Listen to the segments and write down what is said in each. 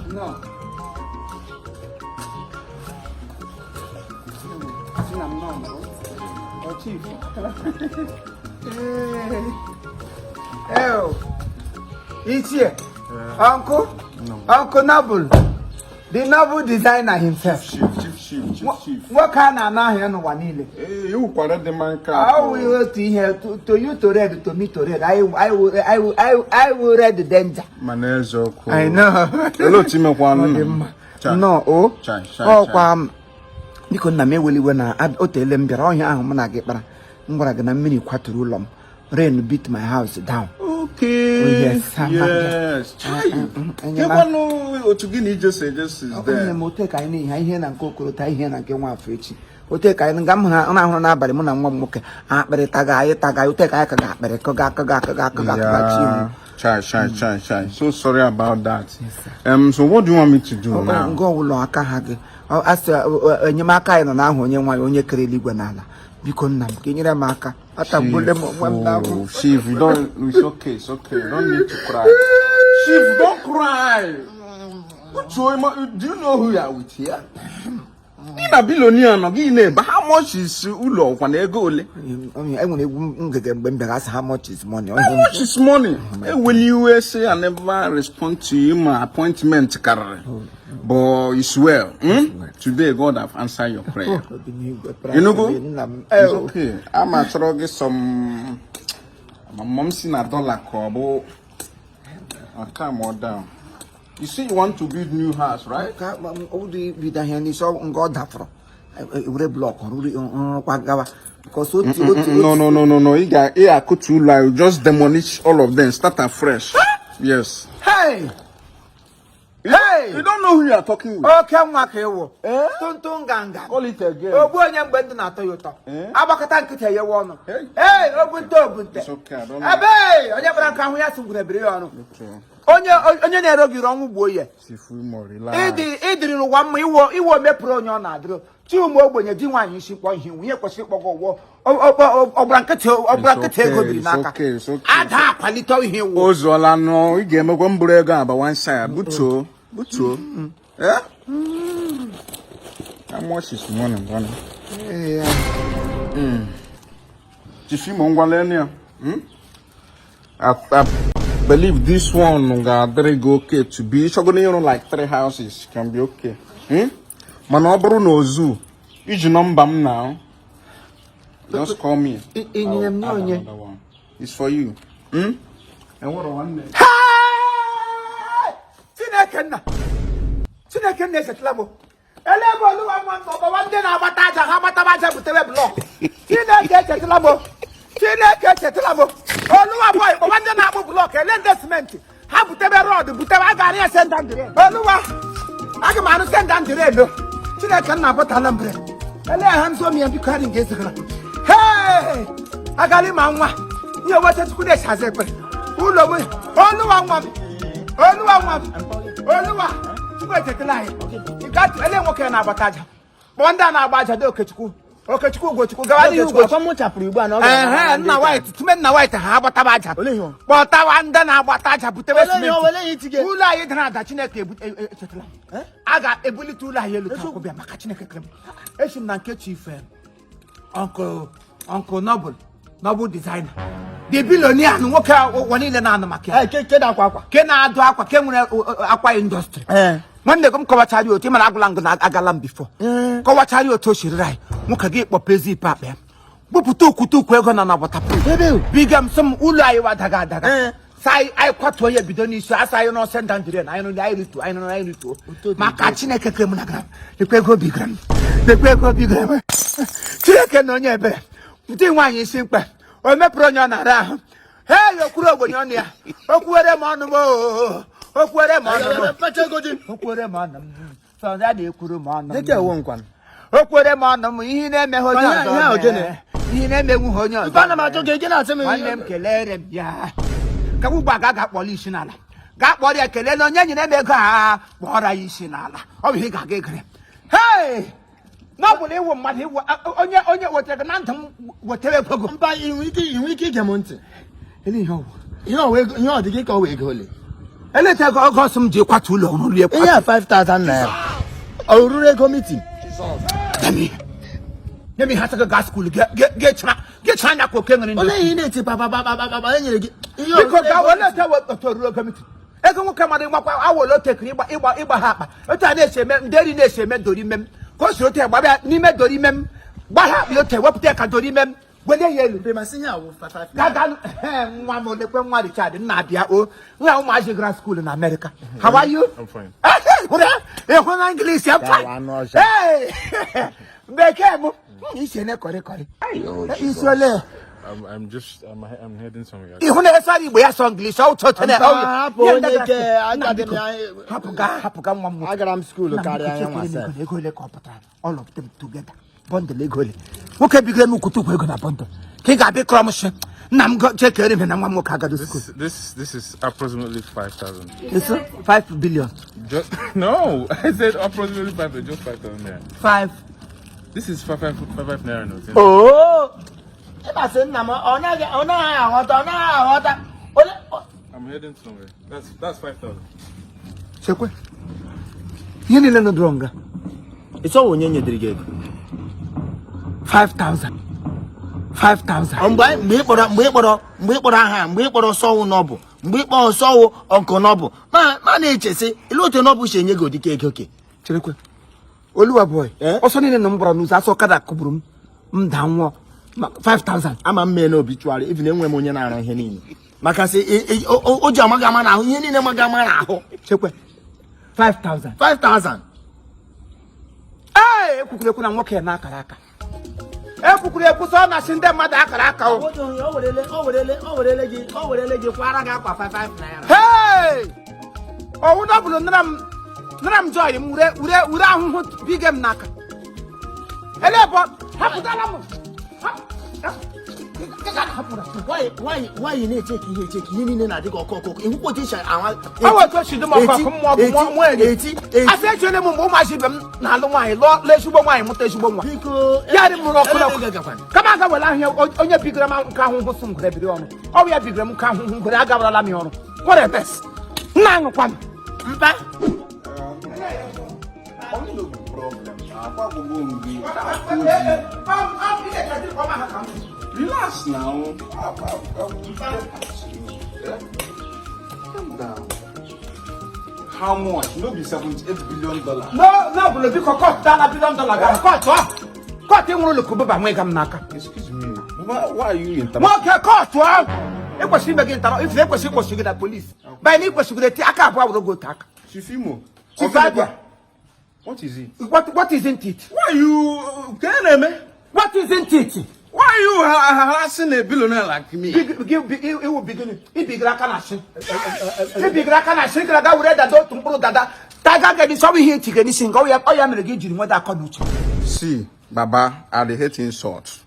Nnọọ. Nna m nọ nọrọ. Ọ chief. Ee. Ee. Ichie. Uncle. Uncle Noble. The noble designer himself. Chief, chief, chief, chief, chief. Nwoke a na-anụ aha ya n'ụwa niile. Ee, iwukwara dị mma nke a. Ọ wụ otu ihe to you to red to me to red. I will red the danger. Mana eziokwu. I know. Olee otu imekwa Ọ dị mma. Nnọọ o. Chai, chai, Ọkwa m. Biko nna m ewela iwe na o teele m bịara ọhịa ahụ mụ na gị kpara. M gwara gị na mmiri kwaturu ụlọ m. Rain beat my house down. Okay. Oh, yes, I'm Yes. Chai. Kekwanụ otu gị na ije si eje si Nne there. m ote ka anyị na-ehi ihe na nke Okorota, ihe na nke Nwafọ echi. Ote ka anyị nga m hụrụ na-ahụrụ n'abalị, mụ na nwa m nwoke akpịrị taga anyị taga, ote ka anyị ka ga-akpịrị kọga akọga akọga akọga akọga chi m. Chai, chai, chai, chai. So sorry about that. So what do you want me to do now? Nga ọwụlọ aka ha gị asị enyemaka anyị nọ n'ahụ onye nwaanyị onye kere eluigwe n'ala. Biko nna m, ka e nyere m aka, atagbule m onwe m n'ahụ. Oh, Chief, you don't. It's okay. It's okay. You don't need to cry. Chief, don't cry. Do you know who you are with here? Gị na billionaire nọ gị na-ebe. How much is ụlọ kwa na ego ole? E nwere egwu ngege mgbe m bịara asị, "How much is money?" How much is money? When you say I never respond to you, my appointment karịrị. But it's well. Hmm? Today God have answered your prayer. You know go? Nna m. It's okay. Ama achọrọ gị some mom si na dollar ka ọ bụ. I'll calm her down. You say you want to build new house, right? Ka ụdị bido ahịa n'isi nga ọ dafọrọ were block rụrụkwa gawa because otu otu No, no, no, no, no. Ị ga ị akụtu ụlọ ahụ, just demolish all of them, start afresh. Yes. Hey! Hey! You don't know who you are talking with. Oke nwa ka ịwụ ntụntụ nganga. Call it again. Ogbu onye mgbe ndụ na-atọ ya ụtọ. Eh? Agbakọta nkịtị enyewe ọnụ. Hey. Ee, ogbunte ogbunte. It's okay, I don't know. Ebe onye kpara nke ahụ ya sị ngwere biri ya ọnụ. Okay. Onye onye na-ero gị ọnwụ gbuo ya. Sifu more, relax. Ịdị ịdịrị n'ụwa mma iwo iwo mepụrụ onye ọ na-adịrị chi ụmụ ogbenye di nwaanyị isi kpọ ihe iwu ihe kwesịrị ịkpọgọ ụgwọ ọgbara nkịtị ọgbara It's nkịtị ego okay, biri it's n'aka okay, it's okay. ada akwalite ihe iwu. O zuola nụ, ị ga-emekwa mbụrụ ego aba one side. Butuo, butuo. Eh? How much is money, money? Chief Imo, ngwa lee ya. Hmm? I believe this one ga-adịrị gị okay to be. Ịchọgo ịrụ like three houses can be okay. Hmm? Mana ọ bụrụ na ozu, iji nọmba m na just call me. Ị nyere m I'll add onye? another one. It's for you. Hmm? Enwere nwanne. Hey! Chineke nna, Chineke nna, echetala m ele ebe oluwa nwa m ọgbawa ndị na-agbata aja ha gbataba aja butewe block. Chineke echetala m, Chineke echetala m. Oluwa boy, kpọwa ndị na-akpụ block, ele ndị simenti ha butebe rod butebe a gara ya send and drain. Oluwa, aga m arụ send and drain o. Chineke nna apụtala m bre ele ha nzo m ya. Biko adị nke ezigara. Hey! Agali ma nwa ihe weta Chukwu na-echazi ekpere ụlọ m. Oluwa nwa m, Oluwa nwa m, Oluwa, Chukwu echetala anyị. Ị gatụ ele nwoke na-agbata aja, kpọọ ndị a na-agba aja dị. Okechukwu, Okechukwu, Ugochukwu, gawa n'ihu. Okechukwu, Ugochukwu. akwa m chapụrụ ugbu a na ọ gara Ehe, nna white tume nna white ha agbataba aja. Olee ihe ọ? Kpọtawa ndị na-agbata aja butewe Olee ihe ọ? simenti. Olee ihe itige? Ụlọ anyị dara ada, Chineke echetala m. A ga-ebulite ụlọ anyị elu taa kwụbịa maka Chineke kere m. Esi m na nke chief uncle Noble, Noble designer, the billionaire, nwoke a ụwa niile na-anụ maka ya. Ee, ke na-akwa akwa. Ke na-adụ akwa, ke nwere akwa industry. Nwanne gị m kọwachara ya otu ị mara agwụla ngụ na agala m before. Kọwachara ya otu o siriri anyị. Nwoke gị kpọpezi ipe akpa ya bupụta okwute ukwu ego na na waterproof. Ebe o? Biga m sị m ụlọ anyị wadaga adaga. Sa anyị kwatuo ya bido n'isi asa anyị n'ọsọ nda njiri na anyị nụ anyị rituo anyị nụ anyị rituo maka Chineke kere m na gara m. Lekwa ego bigara m, lekwa ego bigara m. Chineke na onye ebere ndị nwaanyị isi mkpe o mepụrụ onye ọ na-ara ahụ. Hei, okwuru ogbenye ọnụ ya, okwuwere m ọnụ m oo, okwuwere m ọnụ m, okwuwere m ọnụ m, sọ ya na-ekwuru m ọnụ m. Dịka ewo nkwanụ. O kwere m ọnụ m ihe na-emeghe onye Ihe ọzọ a ogene? mee. Ihe na-emegbu ha onye ọzọ Mpa, ana m ajụ gị, gị na-asị m nwanne m kelere m ya ka ugbu a ga akpọrọ isi n'ala gaa kpọrọ ya kelele onye nyere m ego a kpọrọ ya isi n'ala ọ bụ ihe ị ga-aga egere hei na ọ bụ na ịwụ mmadụ ịwụ onye onye wetara gị na ndụ m wetara ego gị. Mpa, ị nwere ike ige m ntị? Ele ihe ọ bụ? Ihe ọ wee ihe ọ dị gị ka ọ wee ego ole? Eleta ego oge ọsọ m ji kwatu ụlọ ọrụ rie. Ihe a 5000 naira ọ ruru ego meeting? Nye m ihe asị gị gaa school gị chara anya ka oke nwere ndị. Olee ihe ị na-eti papa papa papa e nyere gị ihe Biko gaa wele ete otu oruru ego meeting ego nwoke mmadụ ịgbakwa awole otekiri ịgba ịgba ịgba ha akpa otu a na-esi eme nderi na-esi eme dori ime m ka o si otu gbabịa n'ime dori ime m gba ha akpa otu ewepụta ya ka dori ime m welie ya elu. Mpe, masị ihe a wụ 5 Ga ga nwa m lekwe nwa Richard nna abịa o nwa ụmụazị gara school na America. How are you? I'm fine. Hụrụ ya? Ị hụ na English I'm fine. Gawa n'ọzọ. Hey! Bekee m isi ne kọrị kọrị isi ole? I'm just I'm heading somewhere. Ịhụ na esara Igbo ya sọ English ọ ụtọ tene. Mpa, hapụ onye ke agadi m ya. Hapụ ga hapụ ga nwa m nwoke. Agara m school Nna m, karịa ya biko, nwa chere m sef. ego ole ka ọ pụtara all of them together bundle ego ole nwoke bigoro m kwutu ego na bundle ka ị ga-abịa kọrọ m shi nna m chekere m na nwa m nwoke agado school. This is approximately 5,000. It's 5 billion. Just no, I said approximately five, just 5,000 naira. 5. This is five five five five naira notes. Oo, ịmasị nna m ọ naghị aghọta ọ naghị aghọta ole. I'm heading somewhere. That's 5,000. Chekwe ihe niile nọdụrụ nga. Ịchọ onye nyediri gị ego? 5000 5000. Ọ mgbe ị kpọrọ aha mgbe ị kpọrọ sọwụ nọbụ mgbe ị kpọrọ sọwụ ọnkụ nọbụ ma na-echesi ile otu nọbụ si enye gị ụdịka ego ke. Cherekwe oluwa boy. Eh? Ọsọ niile na m gbara n'ụzọ asọ ọkada kụgburu m m daa nwụọ. 5000. Ama m mee na obituary even enwe m onye na-arụ ihe niile maka sị o ji amaghị ama n'ahụ ihe niile amaghị ama n'ahụ. Chekwe 5000. 5000. Ee, ekwukwuru ekwu na nwoke na akara aka ekwukwuru ekwu sọ na sị ndị mmadụ akara aka o. O werele o werele gị o werele gị kwara gị akwa 55 naira. Hey! Ọwụ dọbụlụ nara m nara m joy m wure wure wure ahụhụ bige m n'aka ele ebe hapụtala m. Nwaanyị na-echeki ihe echeki ihe niile na-adị ka ọkụ ọkụ ịhụkwa otu isi anwa. Ọ wụ otu o si dị m ọkụ ọkụ mmụọ bụ mmụọ mmụọ eri. Eti eti. Asị echele m mgbe ụmụazị ibe m na-alụ nwaanyị lụọ lụọ ezigbo nwaanyị mụta ezigbo nwa. Biko. Ya dị m rụrụ ọkụ Ebe n'ọkụ. ị gagakwana? Kama aga were ahịa onye bigoro m nke ahụhụ sị m gwere biri ọrụ ọ bụ ya bigoro m nke ahụhụ gwere agabarala m ya ọrụ. What a mess! Nna aṅụkwa m. Mpa. No problem. Akwagwụgo m gị. Relax now. Calm down. How much? No be $78 billion. No, no, bụrụ biko cut dala billion dollar gara cut ọ cut nwụrụ lukububa nwe ga m n'aka. Excuse me. Why are you interrupting? Nwoke cut ọ ekwesịrị ime gị ntara ife ekwesịrị ịkwụsị gị na polisi banyị na ikwesịrị eti aka abụọ wụrụ gị otu aka. Chief Imo. Chief Abia. What is it? What isn't it? Why are you? Can I What isn't it? Why are you harassing a billionaire like me? Iwu bigini ibigiri aka na shi ibigiri aka na shi gara aga were dada otu mkpụrụ dada taga gị n'isi ọ bụ ihe itige n'isi nke ọ ya mere gị jiri nweta akọ na uche. See, Baba, I dey hate insult.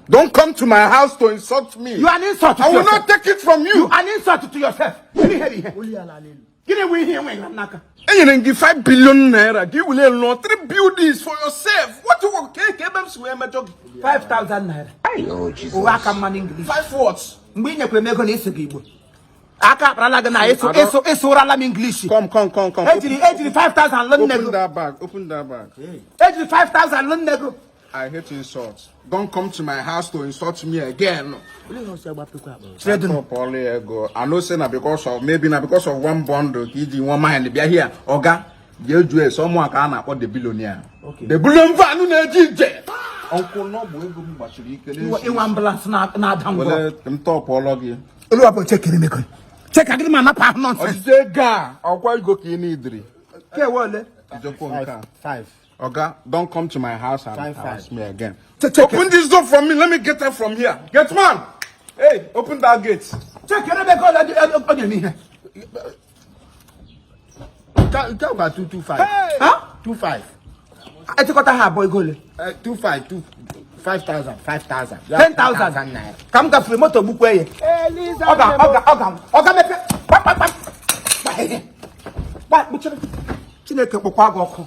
Don't come to my house to insult me. You are an insult to I will yourself. not take it from you. You are an insult to yourself. Gịnị ihe bụ ihe gịnị bụ ihe enweghị m n'aka? Enyere m gị 5 billion naira gị wule lụọ three buildings for yourself. What you want? Ka ebe m si wee mejọ gị? 5000 naira uwe aka mma n'English. Five words. Mgbe ị nyekwara m ego na ịsụ gị Igbo aka akparala gị na ịsụ ịsụ ịsụrala m English. Come, come, come, come. Ejiri 5000 lụ nne Open gị. that bag. Open that bag. Ejiri 5000 lụ nne gị. I hate insults. Don't come to my house to insult me again. Children. Stop all ego. I know say na because of maybe na because of one bundle ka iji nwa mind bịa here. Oga, jee jụọ ese ọmụ ka a na-akpọ the billionaire. The billion van na-eje ije. Uncle Nọbụ ego m gbachiri ike n'ezi. Ịnwa ambulance na-ada ngwa. Were m tọpụọlọ gị. Oluwabụ chekere m ego cheka gịnị ma napụ ahụ nonsense. Ọchịchị ego a ọkwa ego ka ị na-idiri. Kewe ole? Ijekwa nke a. 5. Oga, don't come to my house and Five, five. harass me again. Check Open this door for me. Let me get out from here. Get man. Hey, open that gate. Chekere m ego ole ọ nyere m ihe. Nke a gwa 225. Ha? 25. Etikọta ha abụọ, ego ole? 2 5 2 5,000 5,000. 10,000 naira. Ka m gafere, moto gbukwe ya. Ọ ga ọ ga ọ ga ọ ga mepe kpakpakpa. Kpuchiri. Chineke kpọkwa gị ọkụ.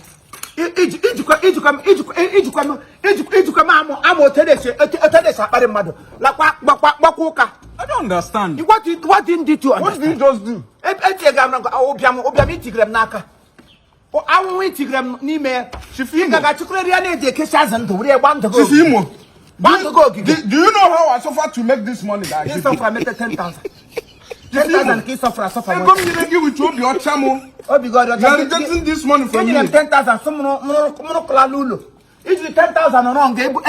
Ijikwa ijikwa m ijikwa ijikwa m ijikwa ijikwa m amụ amụ otu na-esi akparị mmadụ, lakwa gbakwa gbakwa ụka. I don't understand. What did you What did you understand? just do? Etinyegara m ụbịam ụbịam itigere m n'aka, ahụhụ itigere m n'ime ya. Chief Ị Imo. ga-achịkọrọ ya na-eji ekechi azụ ndụ were gba ndụ gị Chief ogige. Imo. Gba ndụ gị ogige. Do you know how I suffered to make this money that I Ị give you? sọfara mete 10,000. 10,000 ka ị sọfara asọfa. Ego m nyere gị with obi ọcha m. Obi gị ọrịa. You are rejecting this money from Enyere me. m 10,000 sị mụrụkụla n'ụlọ. Ijiri 10,000 nọrọ nga ebu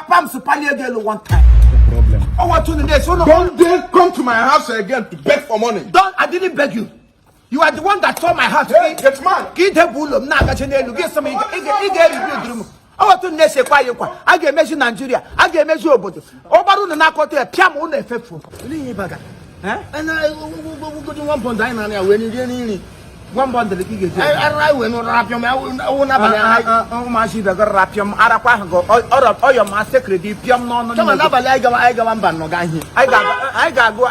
pams palie ego elu one time. Problem. Ọnwa tunu na-esi ụlọ. Don't dare come to my house again to beg for money. Don't, I didn't beg you. You are the one that saw my house. Hey, get man. Ka idebe ụlọ m na-agachi n'elu gị, sị m ị ga-eribi udiri m. Ọnwa tunu na-esekwa anyị nkwa a ga-emezi Naijiria, a ga-emezi obodo. Ọ gbara unu n'aka ya pịa ma unu efefuo. Olee ihe ịbaga? Ugodi one pound anyị na-ana ya wee rie nri. One bundle ka ị ga-eji. Arara anyị wee nụrụ apịọ ma awụ n'abalị anyị. Ụmụazị ibe gị rara pịọm arakwa ahụ gị ọyọ ma sekredi pịọm n'ọnụ Kama nne gị. n'abalị anyị gawa mba nnọga ihe. Anyị ga-agụ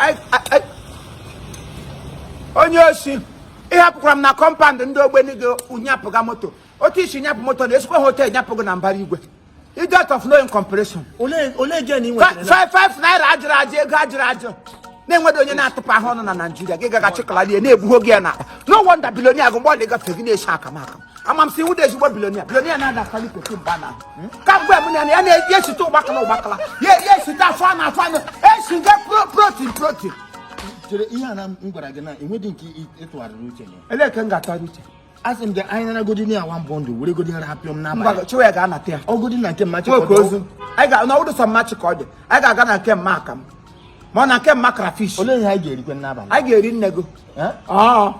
onye osi ịhapụkwara m na compound ndị ogbeni gị nyapụga moto. Otu isi nyapụ moto na-esikwa ha otu enyapụ gị na mbara igwe. Idiot of no in comparison. Olee gen ị nwetara na 5 naira ajụrụ ajụ, ego ajụrụ ajụ na-enwedo onye na-atụpụ ahụ ọnụ na Naijiria. Gị gaga chịkọlalie na-ebugho gị ya n'akpa. No wonder billionaire gụ mgbe ọ na-egafe gị na-esi akam akam. Ama m si nwụda ezigbo billionaire. Billionaire na-ada akali kotu mgba na kamgbe m na ya na-esite ụgbakala ụgbakala ya ya esite afọ anụ afọ anụ esiga protein protein. Chere, ihe a na m gwara gị na enwedị nke ịtụgharịrị uche na ya. Elee ka m ga-atụgharị uche? A sị m gị anyị nara godi ya one bundle were godi nara apịọm n'abalị. Ngwa, chiwa ya ga-anata ya. Ọgodi na nke mma. Nwoke ozu anyị ga na ọwụdụ sọ mmachi ka ọ dị. Anyị ga-aga na nke mma akam ma ọ na nke mma crayfish. Olee ihe anyị ga-erikwe n'abalị? Anyị ga-eri nne gị. Eh? Ọ.